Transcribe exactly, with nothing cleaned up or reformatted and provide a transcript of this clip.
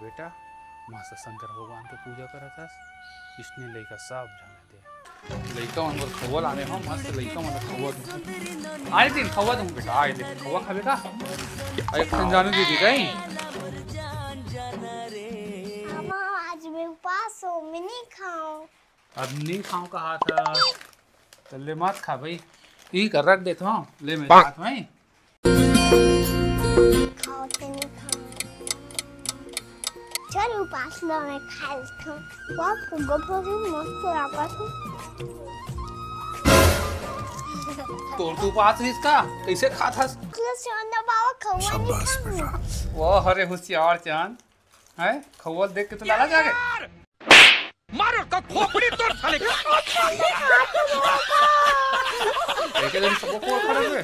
बेटा, मस्त शंकर भगवान के पूजा करत हस, इसने लइका सब झन दे। लइका मन बर खउवा लाने हो, मस्त लइका मन खउवा दूँ। आए दिन खउवा दूँ बेटा, आए दिन खउवा खाबे का? अरे, एक ठन जानू दीदी कहीं। मामा, आज मैं उपास हूँ, मैं नहीं खाऊँ। अब नहीं खाऊँ कहा था, तो ले मत खा भाई, ई कर रख देता हूँ, ले मेरे हाथ में। खाओ तो नहीं खाओ। चल उपास ना मैं खा लेता हूँ। वाह, फुग्गा फुग्गी मस्त आपस में। तोर तो उपास है इसका, कैसे खाता? चलो सोना बाबा खउवा नहीं शाबाश खाऊँ। बेटा। वाह, अरे होशियार चांद, हैं? खउवा देख के तो लाला जागे। मारो का खोपड़ी तोड़ साले का। एक दिन सबको खोल खड़े हुए।